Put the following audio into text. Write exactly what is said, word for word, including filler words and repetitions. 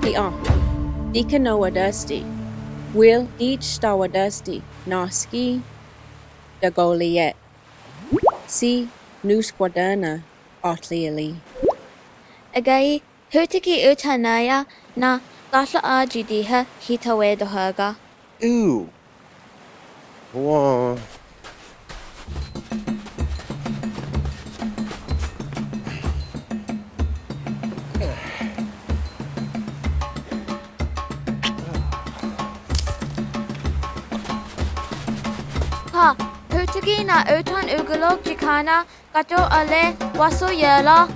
Ti a, ti kano wadasti, wil dich ta wadasti, naski, da goliet. Si, nus kwadana, atliali. Agayi, hutiki utanaya, na, katla a jidiha, hitawe dohaga. Ew. Wa. Ha, hutiki na utan ugulok jikana, kato ale, waso yela.